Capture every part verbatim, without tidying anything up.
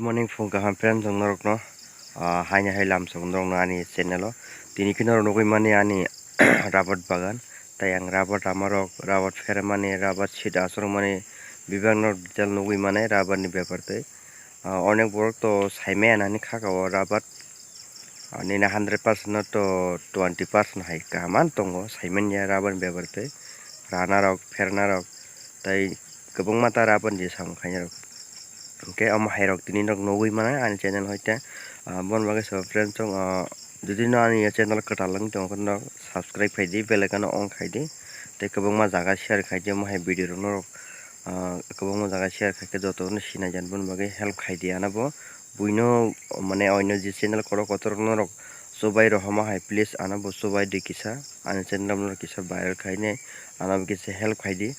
Morning phung kaham friends rok norokno, ah, haini hai lamsok norokno ani channel o. Tini khe norok nugwi mani ani rabat bagan. Tai ang rabat ramarok, rabat phermani, rabat seed aswrwngmani bebak no detail nugwi mani rabat ni bepar tei. Ah, onek borok to saimaya nani khaka o rabat. Ah, nini hundred percent no to twenty percent hai kaham an tongo saimanya rabat ni bepar tei. Ranarok, phernarok tai kwbangma ta rabat ni samung khainai rok. Hwnkhe omo hai rok tini nog nugwi mano ani channel hoite. Ah, bon bagwi sabo friends rok, ah, jodi no ani channel kwtal wng tongkhe no subscribe khaidi, bell icon on khaidi. Tei kwbangma jaga share khaidi omo hai video rok norok, ah, kwbangma jaga share khaikhe joto no sinai jan bon bagwi help khaidi ano bo. Buino mane oino je channel korok kotor norok chubai rohoma hai please ano bo chubai di kisa ani channel norok kisa viral khainai ano bo kisa help khaidi.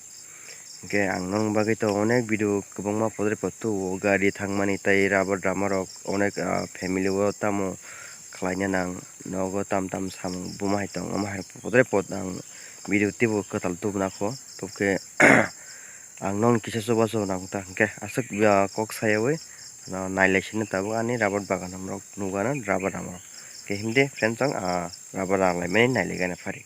Hwnkhe ang nong bagwi to onek video kwbangma podre pod tuo, gari thangmani tei rabar drama rok onek, ah, family o tamo khlaina nang, nogo tam tam samung buma hai tong, omo hai podre pod ang video teibo kwtal tubuna kho. Tubkhe ang nong kisa chubachu nang ta, hwnkhe aswk, ah, kok sayawi, ah, nailai sino tabuk ani rabar bagan rok nugano rabar drama rok. Khe himde friends ang, ah, rabar rang lai mani nailai gana phari.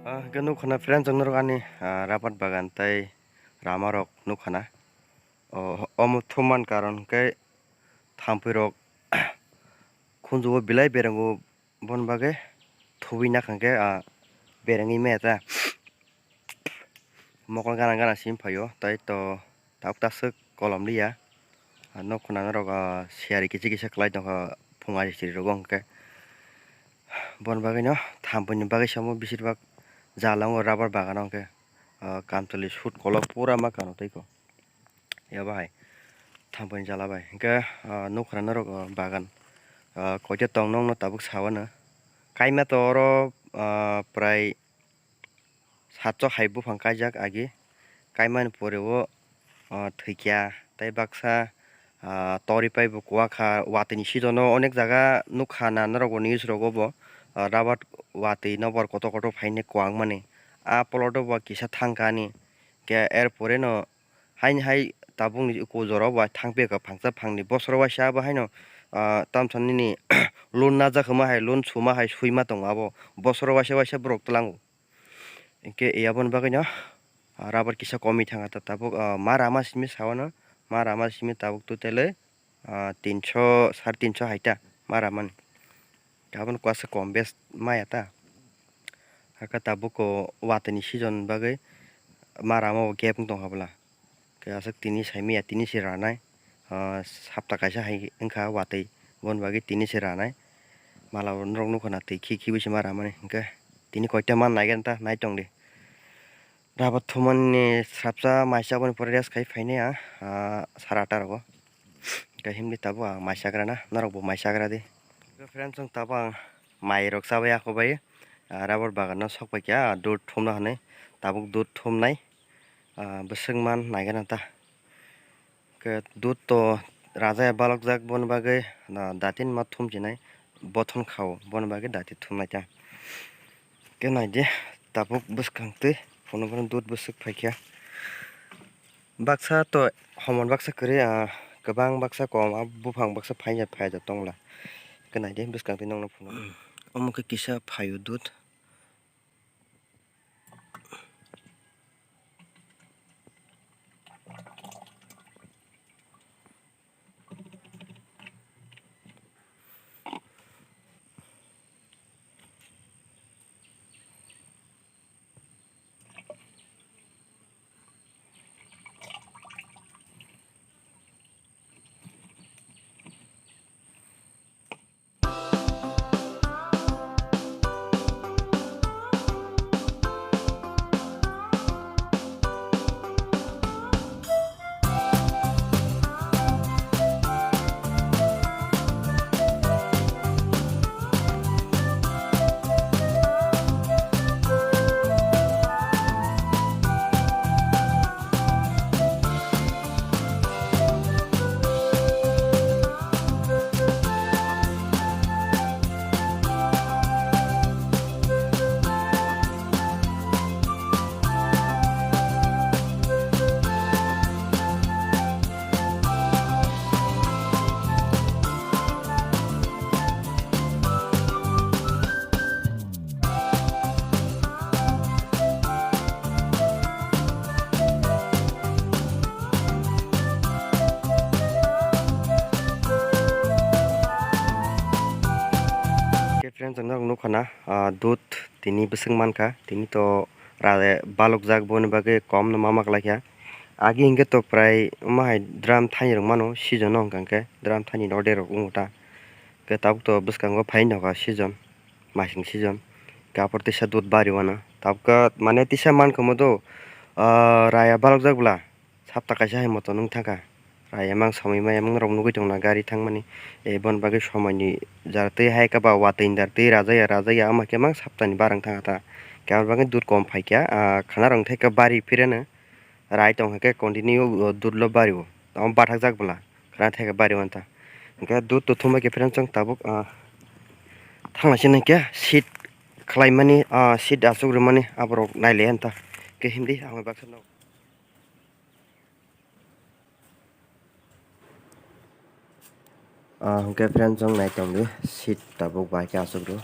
Ah, hwnkhe nukha na friends rok norok ani, ah, rapat bagan tei rama rok nukha na. O, omo thumman karon hwnkhe thampui rok khunju o belai berango. Boni bagwi thubui nakha hwnkhe, ah, berengwi maya ta. Mokol gana gana simi phaio, tai to tabuk ta swk kolom liya. Ah, nok khwnani rok, ah, siyari kisa kisa kwlai tongkha, phung ari siri rogo hwnkhe. Boni bagwino thampui ni bagwi samo besir bak jala wngo rubber bagano hwnkhe, ah, kamchwlwi sut kolok pura ma kano tei ko. Ya bahai thampui ni jala bai. Hwnkhe, ah, nukha na norok, ah, bagan, ah, koita tong nokno tabuk sawano. Kaima to oro, ah, prai satso hai buphang kaijak agi. Kaimani pore o, ah, thwikya tei baksa, ah, tori pai bo kuwakha. Watwi ni season o onek jaga nukha na norok bo news rogo bo, ah, rabat watwi nokbar kotor kotor phainai kwbangmani. A plot o bo kisa thangkha ani. Khe er pore no haini hai tabukni uku jora o bo thangpikha phangsa phangni bosoro waisa abo haino, ah, tamsa nini loan najak hwnma hai, loan suma hai, suima tongo abo bosoro waisa waisa borok tlango. Hinkhe aboni bagwino, ah, rubber kisa komwi thangkha ta tabuk, ah, ma rama simi sawano, ma rama simi tabuk totally, ah, tinso, sare tinso hai ta ma ramani. Aboni kwasa kom bes maya ta. Hakhe tabuk o watwi ni season bagwi ma rama o gap wng tongkha bwla. Khe aswk tini saimanya tini se ranai, ah, sapta kaisa hai wngkha watwi, boni bagwi tini se ranai. Mala o norok nukha na twi khi khibi se ma ramani, hinkhe tini koita man naigen ta nai tongdi. Rabat thumani srapsa maisa aboni pore rest khai phainai ang, ah, sara atta rogo. Khe himdi tabuk ang mai chagra na, norok bo mai chagra di. Friends, chwng tabuk ang mai rok chabai ako bai, ah, rubber bagan no sok paikha, ah, dud thumna hinwi tabuk dud thumnai, ah, bwswk man naiga na ta. Khe dud to raja ya balok jak boni bagwi, ah, datin ma thum chinai bothon khao boni bagwi dati thumnai ta. Khe naidi tabuk bwskang twi phunuk phunuk dud bwswk paikha. Baksa to homon baksa kwrwi, ah, kwbang baksa kom, ah, buphang baksa phaiya phaiya tongla. Khe naidi bwskang twi nokno phunuk. Omo khe kisa phaio dud. Khana, ah, dud tini bwswk mankha, tini to raya balokjak, boni bagwi komno ma maklaikha. Agi hinkhe to prai wngma hai drum thani rok mano, season o hwnka hinkhe drum thani order rok wngo ta. Hinkhe tabuk to bwskango phai nokha season, masing season. Hinkhe aphuru teisa dud bari wano. Tabukhe mane teisa mankha modo, ah, raya balokjak bwla. Sapta kaisa hai moto nwng thangkha. Rai emang somoi ma emang rok nugui tongna gari thangmani. E, bon bagwi somoini jara twi hai khe ba watwi ni jara twi rajakya, rajakya, ama khe emang saptani barang thangkha ta. Khe abo bagwi dud kom phaikha, ah, khana rok thai khe bari phireno. Rai tong khe continue, o, dud lo bari o. Tamo bathakjak bwla. Khana thai khe bari o ta. Hinkhe dud to thumbai khe phireno chwng tabuk, ah, thangnaisini hinkhe seat khlaimani, ah, seat aswk rwmani aborok nailaiya ta. Khe himdi ang bai baksa no. Ah, hwnkhe friends, chwng nai tongdi, seat tabuk bai khe aswk rw.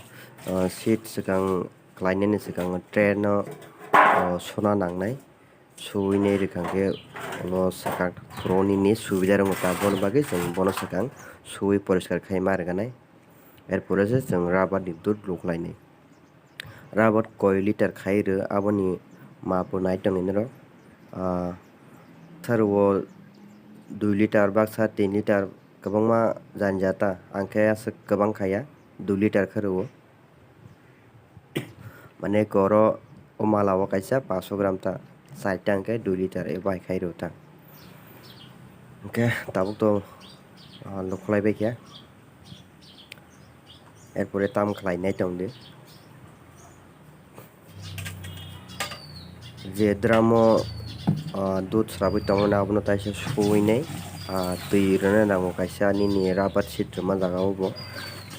Ah, seat swkang khlainani swkang tray no, ah, sona nangnai. Suwinai rwkha khe ulo swkang phuruni ni subida rwngkha, aboni bagwi chwng bono swkang suwi poriskar khai ma rwgwnai. Er pore se chwng rubber ni dud luklainai. Rubber koi liter khai rw, aboni map bo nai tongni norok. Ah, thar o dui liter baksa, tin liter kwbangma jani jata, ang khe aswk kwbang khaiya, dui liter khe rw o. Mane eko oro o mala o kaisa paso gram ta, charta hwnkhe dui liter bai khai rw ta. Hwnkhe tabuk to, ah, lukhlai bai khe. Erpore tam khlai nai tongdi. Je drum o, ah, dud srabwi tongmani abono taisa suwinai, ah, twi rwna nango kaisa nini rubber sheet rwma jaga o bo.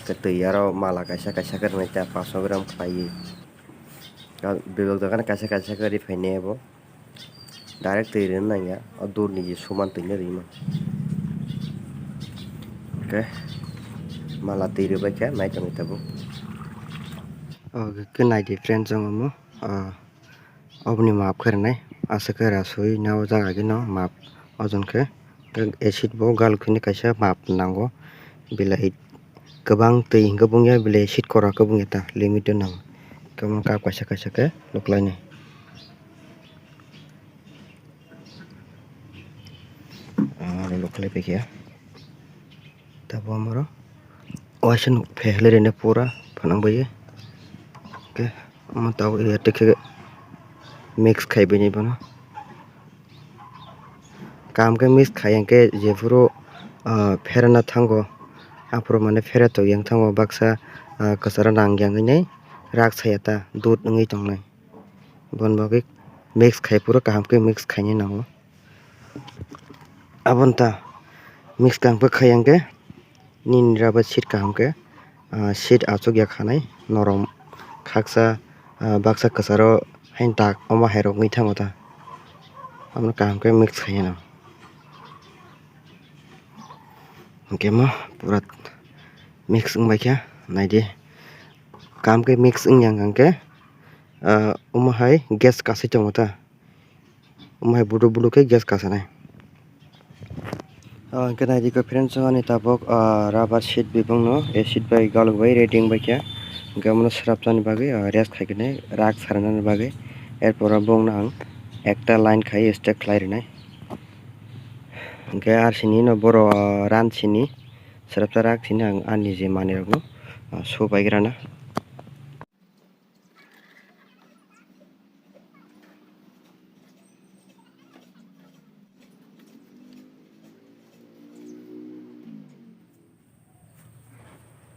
Khe twi aro mala kaisa kaisa khe rwnai ta paso gram khlaiwi. Ah, bebak jaga no kaisa kaisa khe riphainai abo. Direct twi rwna nangya, o durni je suman twino rwima. Hwnkhe mala twi rwbaikha, nai tongwi tabuk. O khe naidi friends, chwng omo, ah, oboni map khe rwnai, aswk khe rasui na o jaga gino map ojon khe. Acid bo galuk hwnwi kaisa map nango, belai kwbang twi hwnkhe bungya, belai acid kora khe bungya ta, limit o nango. Tamo kap kaisa kaisa khe luklainai. Ah, oro lukhlai paikha. Tabuk amoro waisa nuk phehlai rwna pura phanang bai. Hwnkhe omo tabuk iya twi khe mix khai bainai bono. Kaham khe mix khai yang khe jephuru, ah, pherana thango, aphuru mane phera tong yang thango baksa, ah, kwcharo nang yang hinwi rak saya ta dud wngwi tongnai. Boni bagwi mix khai phuru kaham khe mix khainai nango. Aboni ta mix kaham khe khai yang khe nini rubber sheet kaham khe, ah, sheet achuk ya khanai norom khaksa, ah, baksa kwcharo haino tak omo hai rok wngwi thango ta. Abono kaham khe mix khai nai. Hwnkhe mo pura mix wng bai khe naidi. Kaham khe mix wng yang hwnkhe, ah, omo hai gas kasai tongo ta. Omo hai buduk buduk khe gas kasanai. Ah, hwnkhe naidi khe friends, ani tabuk, ah, rubber sheet bibangno acid bai galuk bai ready wng bai khe. Hwnkhe omono swrapnani bagwi, ah, rest khai khe rak sarinani bagwi. Erpor o bongno ang ekta line khai stack khlai rwnai. Hwnkhe ar sini no boro, ah, ran sini swrapsa rak sini ang ani je manwi rokno, ah, su bai rana.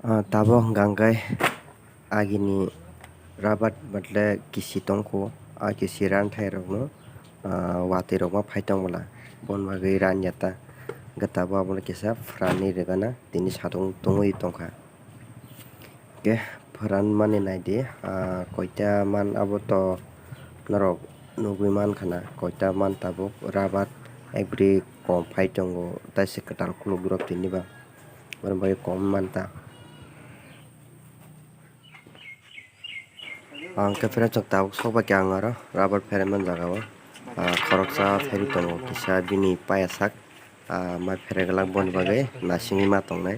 Ah, tabuk hwnkha hwnkhe agini rabat batle kisi tongkho, a kisi ranthai rokno, ah, watwi rok ma phai tong bwla, boni bagwi ranya ta, hwnkhe tabuk abono kisa phrani rwgana tini satung tungwi tongkha. Hwnkhe phwran mani naidi, ah, koita man abo to norok nugwi mankha na, koita man tabuk rabat ekbri kom phai tongo, tei se kwtal khuluk rok tini ba, borok bai kom manta. Ang khe phera chok tabuk sok bai khe ang aro rabat pheraiman jaga o, ah, khoroksa pherwi tongo, kisa bini paya sak. Ah, mai pherai glak boni bagwi nasingwi ma tongnai.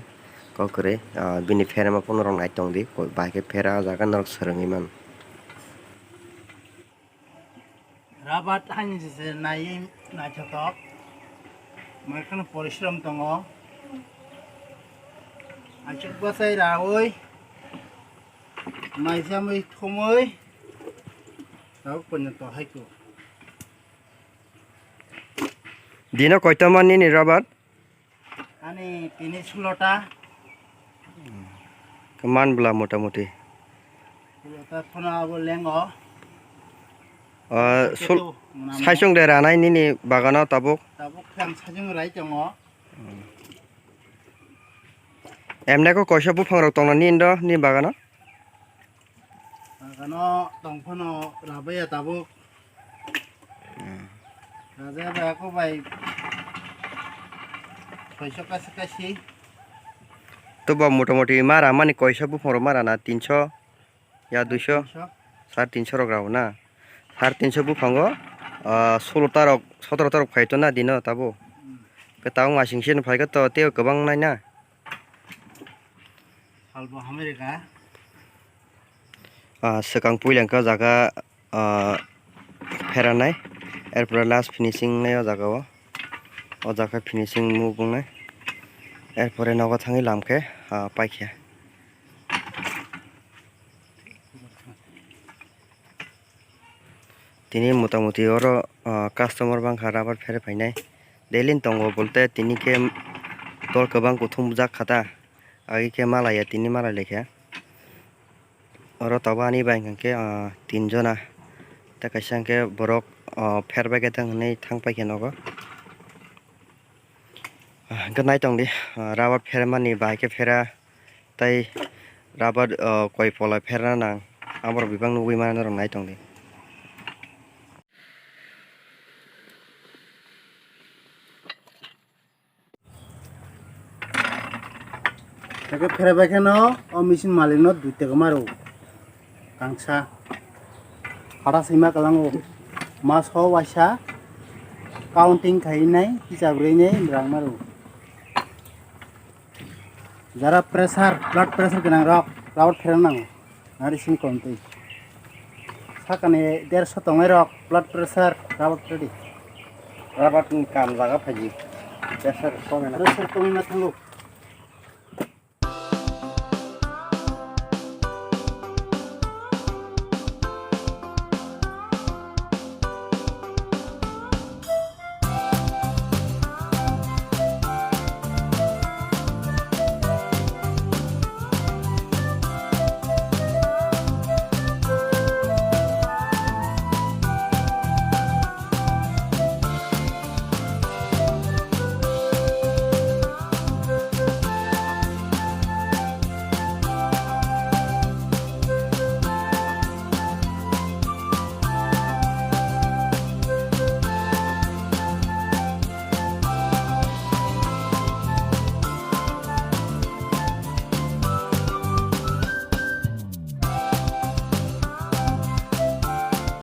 Kok kwrwi, ah, bini pherema phano norok nai tong di, koi bai khe phera o jaga norok swrwngwi man. Rabat haini se naiwi naithotok, mai kheno porishrom tongo, achuk bwsai raui, mai chamwi thumwi, tabuk poito hai kho. Dino koito man nini rabat? Ani tini sulota. Khe man bwla mota moti. Sulota phano abo lengo. Ah, sul-, Keto mwnamo. Saisung de ranai nini bagano tabuk? Tabuk khe ang saisung rai tongo. Emne ko koisa buphang rok tongna nini do, nini bagano? Ano tong phano rabaya tabuk. Hmm. Rajaya bai ako bai koiso kasi kasi. To ba mota moti mara mani koiso buphang rok mara na tinso ya duiso? Tinso. Sar tinso rok rao na. Sar tinso buphango, ah, sulota rok, sotorota rok phaito na dino tabo. Hmm. Ke tabuk masing sini phai to teo kwbang nai na. Salbo hamari ka. Ah, swkang puila hwnkhe o jaga, ah, pheranai, erpore last finishing nai o jaga o, o jaga finishing move wngnai, erpore nogo thangwi lam khe, ah, paikhe. Tini mota moti oro, ah, customer bangkha rubber phere phainai. Daily ni tongo bolte tini khe dol kwbang kuthum bujak kha ta. Agi khe malaiya tini malai laikha. Oro tabuk ani bai hwnkhe, ah, tin jona. Tei kaisa hwnkhe borok, ah, pher bai khe thang hwnwi thang paikha nogo. Ah, hwnkhe nai tong di, ah, rubber phermani bai khe phera. Tei rubber, ah, koi pola pherna nang, aborok bebak nugwi mano norok nai tong di. Tei khe pherbai kheno o machine malikno dui taka maro. Kangsa. Hata sima kwlango. Maso waisa counting khainai, hisab rwinai rang maro. Jara pressure, blood pressure gwnang rok, rubber pherang nango. Nari sini kom twi. Sakani derso tongnai rok, blood pressure, rubber pherdi. Rubber ni kam jaga phaji. Pressure kome na. Pressure kome na thango.